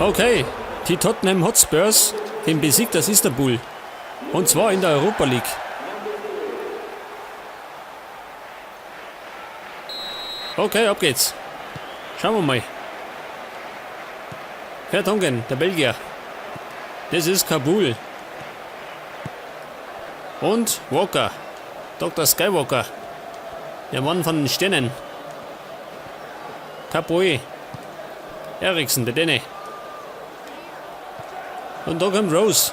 Okay, die Tottenham Hotspurs den Besiktas Istanbul. Und zwar in der Europa League. Okay, ab geht's. Schauen wir mal. Vertonghen, der Belgier. Das ist Kabul. Und Walker. Dr. Skywalker. Der Mann von den Sternen. Capoe. Eriksen, der Däne. Und da kommt Rose.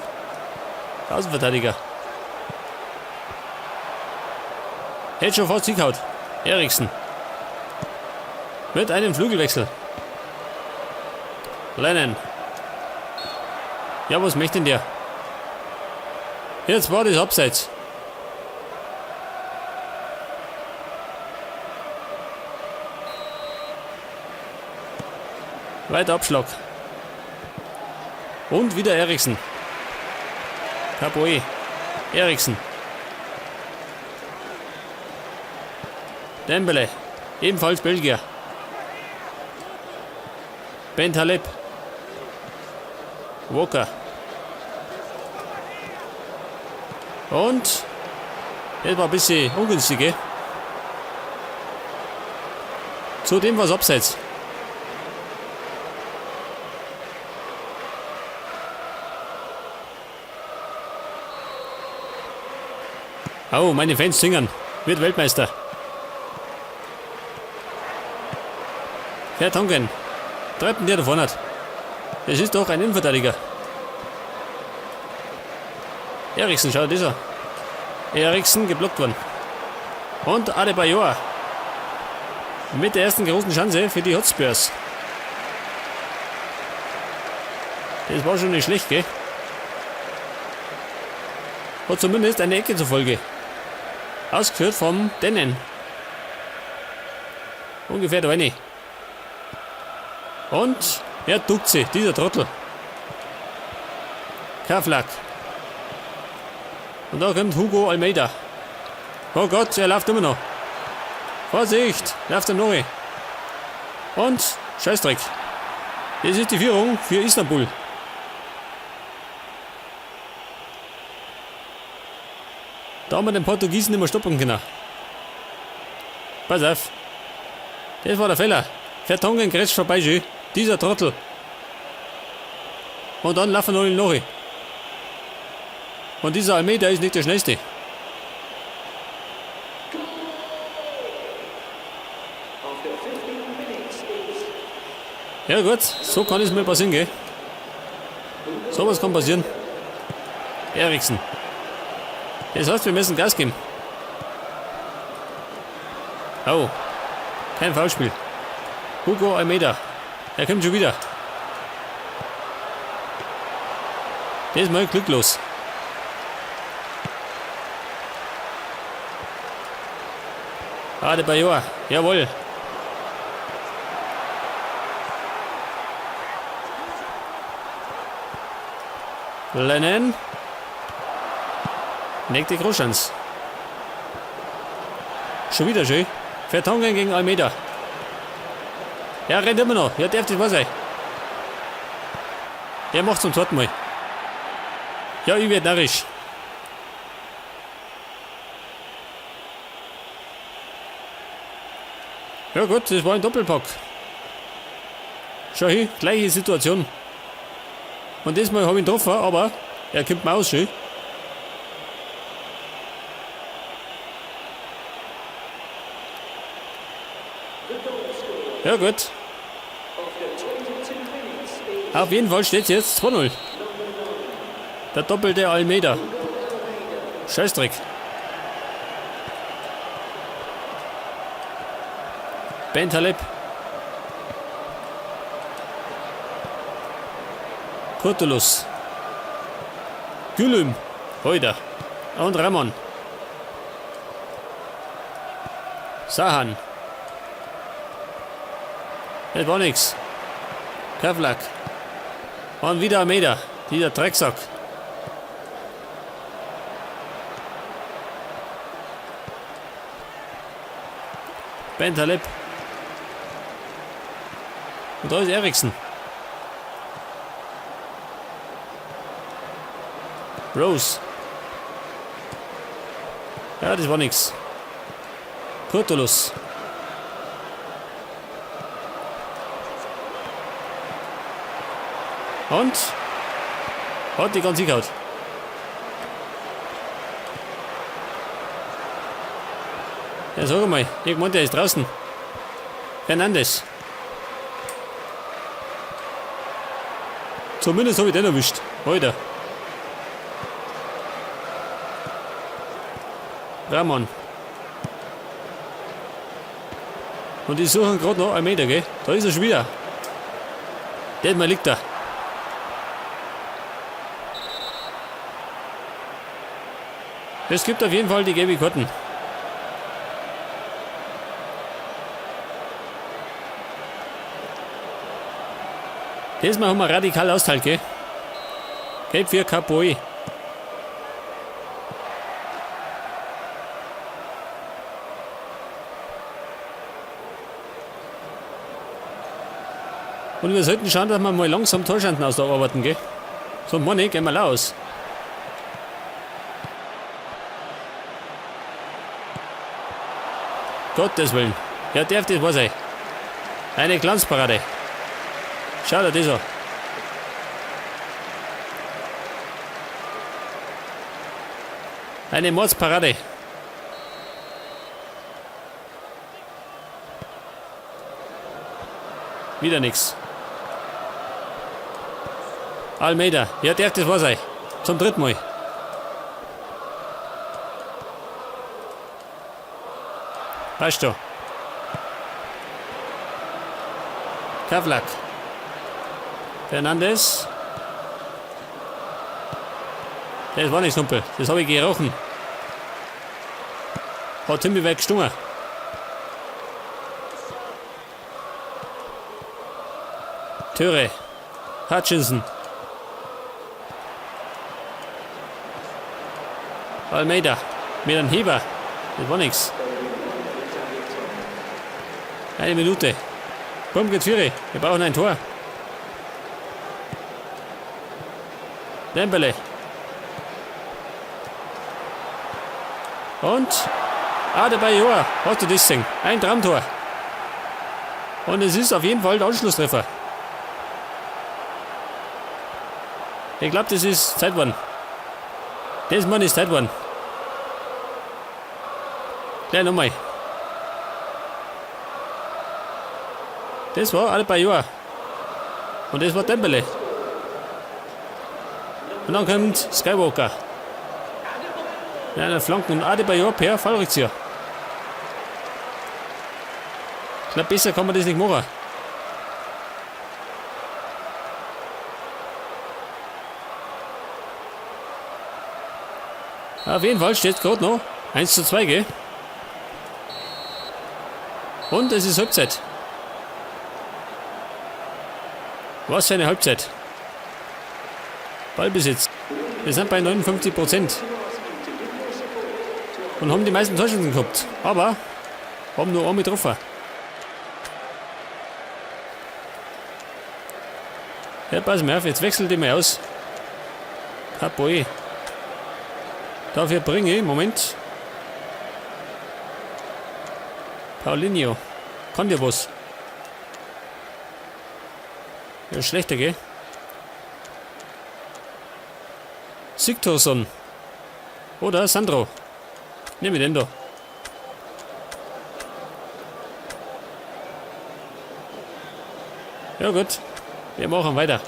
Der Außenverteidiger. Hätte schon fast hingehauen. Eriksen. Mit einem Flügelwechsel. Lennon. Ja, was möchte denn der? Jetzt war das Abseits. Weiter Abschlag. Und wieder Eriksen. Capoe. Eriksen. Dembele. Ebenfalls Belgier. Bentaleb. Walker. Und das war ein bisschen ungünstig, gell? Zudem war es abseits. Oh, meine Fans singen. Wird Weltmeister. Vertonghen. Treibt denn der da vorne? Das ist doch ein Innenverteidiger. Eriksen, schau, dieser. Eriksen geblockt worden. Und Adebayor. Mit der ersten großen Chance für die Hotspurs. Das war schon nicht schlecht, gell? Hat zumindest eine Ecke zur Folge. Ausgeführt vom Dennen. Ungefähr da rein. Und er duckt sich, dieser Trottel. Kavlak. Und da kommt Hugo Almeida. Oh Gott, er läuft immer noch. Vorsicht, läuft er noch. Und Scheißdreck. Das ist die Führung für Istanbul. Da haben wir den Portugiesen nicht mehr stoppen können. Pass auf. Das war der Fehler. Vertonghen grätscht vorbei, schön. Dieser Trottel. Und dann laufen noch in Lori. Und dieser Almeida ist nicht der schnellste. Ja gut, so kann es mir passieren, gell? Sowas kann passieren. Eriksen. Das heißt, wir müssen Gas geben. Oh, kein Foulspiel. Hugo Almeida. Er kommt schon wieder. Der ist mal glücklos. Adebayor. Jawohl. Lennon. Nächste Großchance. Schon wieder schön. Vertonghen gegen Almeida. Er rennt immer noch. Ja, darf das wahr sein. Er macht zum zweiten Mal. Ja, ich werd narrisch. Ja gut, das war ein Doppelpack. Schau hin, gleiche Situation. Und diesmal habe ich ihn getroffen, aber er kommt mir aus, schön. Ja gut. Auf jeden Fall steht es jetzt 2-0. Der doppelte Almeida. Scheißdreck. Bentaleb. Kurtulus. Gülüm. Heute. Und Ramon. Sahan. Das war nix. Kavlak. Und wieder Almeida. Dieser Drecksack. Bentaleb. Und da ist Eriksen. Rose. Ja, das war nix. Kurtulus. Und? Hat die ganz hingehauen. Ja, sag mal, ich gemeint, der ist draußen. Fernandes. Zumindest habe ich den erwischt. Alter. Ramon. Und die suchen gerade noch einen Meter, gell? Da ist er schon wieder. Der mal liegt da. Es gibt auf jeden Fall die gelbe Karten. Diesmal haben wir radikal austeilt, gell? Gelb für Capoe. Und wir sollten schauen, dass wir mal langsam Torschanden aus der arbeiten, gell? So, Money, gehen wir los. Gottes Willen. Ja, darf das wahr sein. Eine Glanzparade. Schau dir das an. Eine Mordsparade. Wieder nix. Almeida. Ja, darf das wahr sein. Zum dritten Mal. Passt schon. Kavlak. Fernandes. Das war nicht Kumpel. Das habe ich gerochen. Hat ziemlich weit gestungen. Töre. Hutchinson. Almeida. Mit einem Heber. Das war nix. Eine Minute. Komm, geht's Viere. Wir brauchen ein Tor. Dembele. Und Adebayor. Hast du das gesehen? Ein Traumtor. Und es ist auf jeden Fall der Anschlusstreffer. Ich glaube, das ist Zeit geworden. Das Mann ist Zeit geworden. Gleich nochmal. Das war Adebayor. Und das war Dembele. Und dann kommt Skywalker. Mit einer Flanken und Adebayor per Fallrückzieher. Ich glaube, besser kann man das nicht machen. Auf jeden Fall steht gerade noch 1:2, gell? Und es ist Halbzeit. Was für eine Halbzeit. Ballbesitz. Wir sind bei 59%. Und haben die meisten Torchancen gehabt. Aber haben nur einmal getroffen. Ja, pass mal auf, jetzt wechselt die mal aus. Capoe. Dafür bringe ich, Moment. Paulinho. Kann dir was. Ja, schlechter, gell? Sigthorsson. Oder Sandro. Nehmen wir den da. Ja gut, wir machen weiter.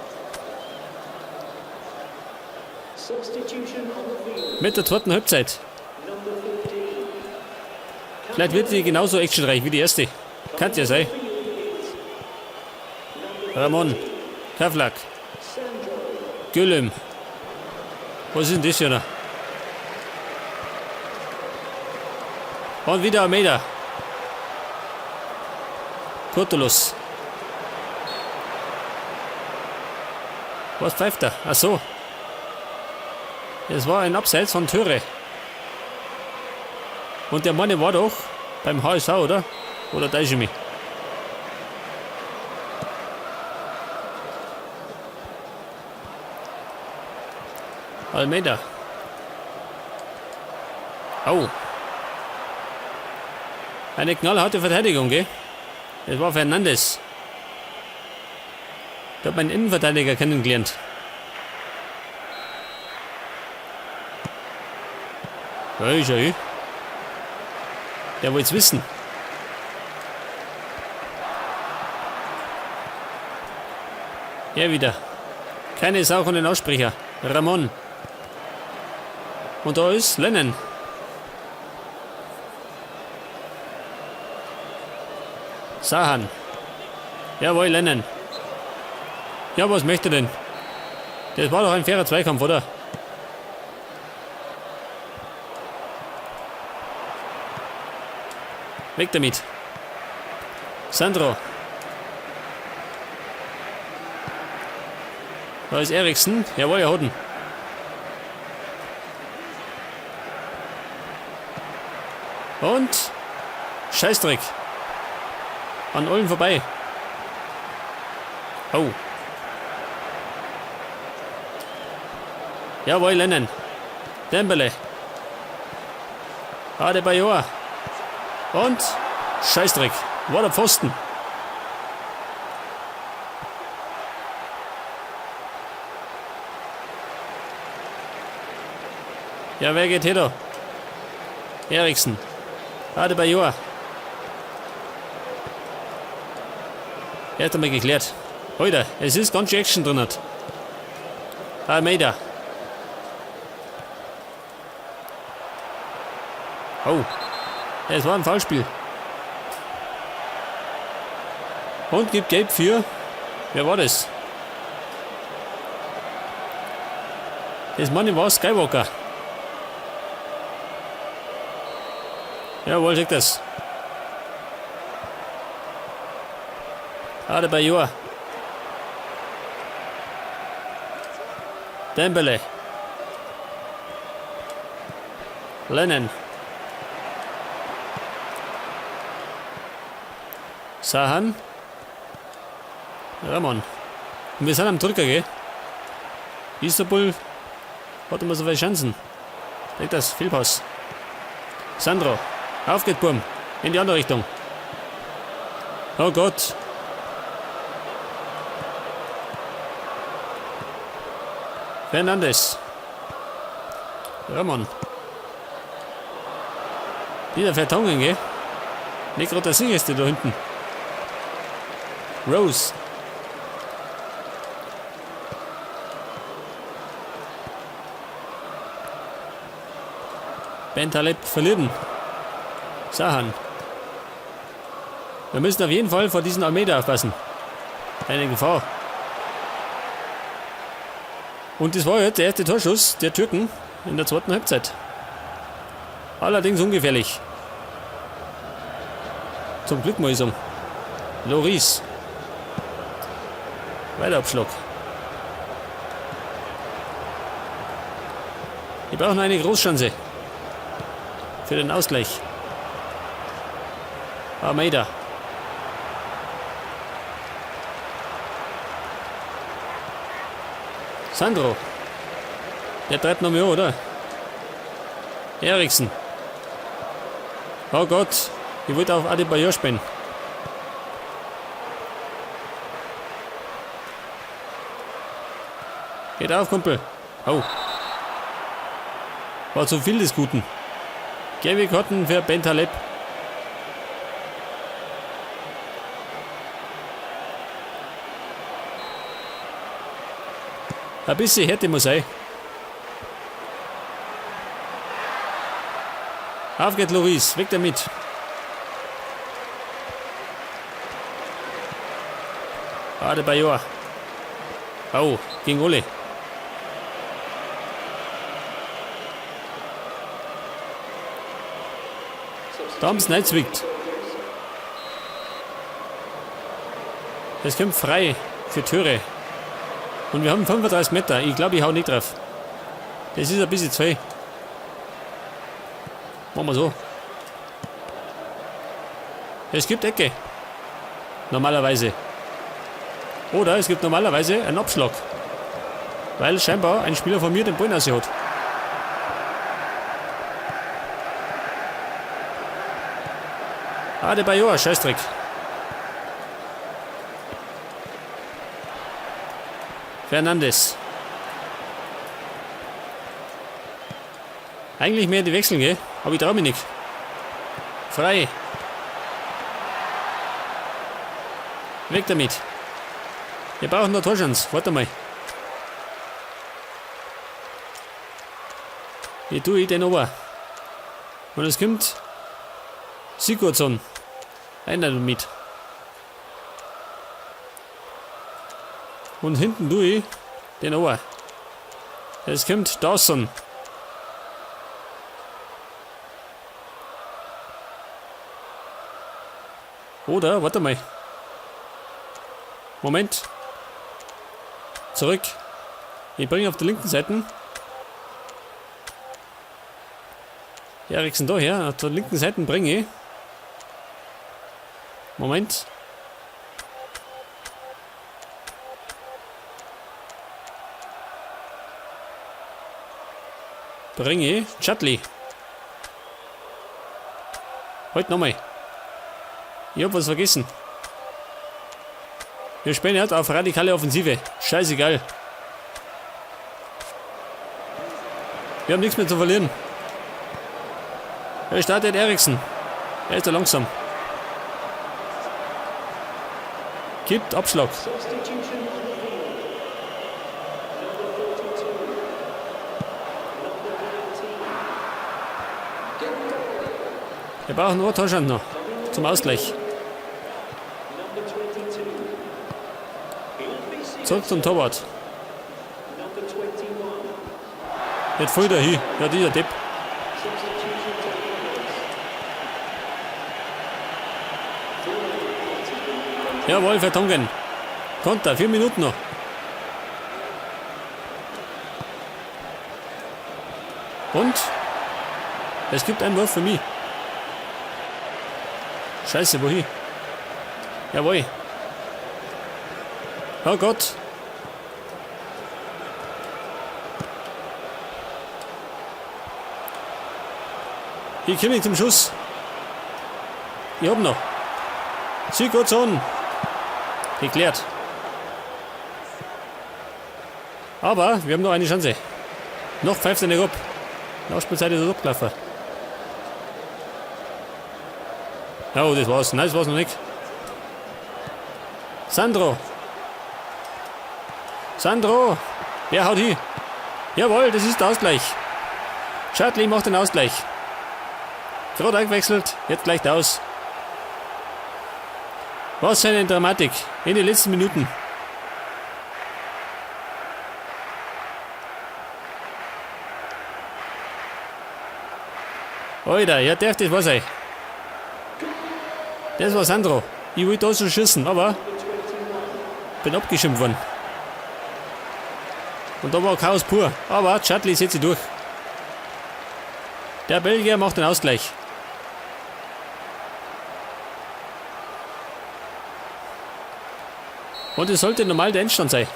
Mit der zweiten Halbzeit. Vielleicht wird die genauso actionreich wie die erste. Kann ja sein. Ramon. Kavlak. Gülüm. Was ist denn das hier noch? Und wieder Almeida. Kurtulus. Was pfeift er? Ach so. Es war ein Abseits von Töre. Und der Mann war doch beim HSV, oder? Oder täusche ich mich? Almeida. Oh. Eine knallharte Verteidigung, gell? Das war Fernandes. Da hat man einen Innenverteidiger kennengelernt. Da ist er, eh. Der wollt's wissen. Er wieder. Keine Sau von den Aussprecher. Ramon. Und da ist Lennon. Sahan. Jawohl, Lennon. Ja, was möchte denn? Das war doch ein fairer Zweikampf, oder? Weg damit. Sandro. Da ist Eriksen. Jawohl, er hat ihn. Und Scheißdreck. An allen vorbei. Oh. Jawohl, Lennon. Dembele. Adebayor. Und Scheißdreck. War der Pfosten. Ja, wer geht her da? Eriksen. Adebayor. Erst einmal geklärt. Alter, es ist ganz schön Action drin. Almeida. Oh. Es war ein Foulspiel. Und gibt Gelb für. Wer war das? Das Mann war Skywalker. Jawohl, check das. Adebayor. Dembele. Lennon. Sahan. Ramon. Und wir sind am Drücker, gell? Istanbul hat immer so viele Chancen. Leg das, Fehlpass. Sandro. Auf geht, Burm. In die andere Richtung. Oh Gott. Fernandes. Ramon. Wieder Vertongen, gell? Nicht gerade der Sicherste da hinten. Rose. Bentaleb verlieren. Sahan. Wir müssen auf jeden Fall vor diesen Almeida aufpassen. Eine Gefahr. Und das war jetzt der erste Torschuss der Türken in der zweiten Halbzeit. Allerdings ungefährlich. Zum Glück muss ich sagen. Loris. Weiterabschlag. Wir brauchen eine Großchance. Für den Ausgleich. Almeida. Sandro. Der treibt noch mehr, oder? Eriksen. Oh Gott, ich wollte auf Adebayor spielen. Geht auf, Kumpel. Oh. War zu viel des Guten. Gelbe Karten für Bentaleb. Ein bisschen Härte muss sein. Auf geht Loris, weg damit. Adebayor. Oh, gegen Ole. Da haben sie reingezwickt. Es kommt frei für Türe. Und wir haben 35 Meter. Ich glaube, ich hau nicht drauf. Das ist ein bisschen zu viel. Machen wir so. Es gibt Ecke. Normalerweise. Oder es gibt normalerweise einen Abschlag. Weil scheinbar ein Spieler von mir den Ball raus hat. Adebayor, Scheißdreck. Fernandes. Eigentlich mehr die wechseln, gell? Aber ich trau mich nicht. Frei. Weg damit. Wir brauchen noch Torchance. Warte mal. Wie tue ich den aber? Und es kommt Sigurdsson. Einer damit. Und hinten tue ich den Ohr. Es kommt Dawson. Oder, warte mal. Moment. Zurück. Ich bringe auf der linken Seite. Eriksen da her. Auf der linken Seite bringe ich. Moment. Bringe ich Chadli. Heute nochmal. Ich hab was vergessen. Wir spielen halt auf radikale Offensive. Scheißegal. Wir haben nichts mehr zu verlieren. Er startet Eriksen. Er ist da langsam. Gibt Abschlag. Wir brauchen nur Torschand noch. Zum Ausgleich. Zurück zum Torwart. Jetzt voll da hin. Ja, dieser Depp. Jawohl, Vertonghen. Konter, 4 Minuten noch. Und es gibt einen Wurf für mich. Scheiße, wohin? Jawohl. Oh Gott. Ich komme nicht zum Schuss. Ich hab noch. Sigurdsson. Geklärt. Aber wir haben noch eine Chance. Noch pfeift er nicht ab. Nachspielzeit ist es abgelaufen. Oh, das war's. Nein, das war's noch nicht. Sandro. Sandro. Wer haut hin? Jawohl, das ist der Ausgleich. Chadli macht den Ausgleich. Gerade eingewechselt, jetzt gleicht aus. Was für eine Dramatik in den letzten Minuten. Alter, ja darf das was sein. Das war Sandro. Ich wollte da schon schießen, aber bin abgeschimpft worden. Und da war Chaos pur. Aber Chadli setzt sich durch. Der Belgier macht den Ausgleich. Und es sollte normal der Endstand sein.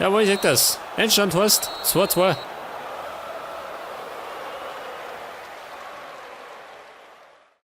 Jawohl, ich sag das. Endstand heißt 2-2.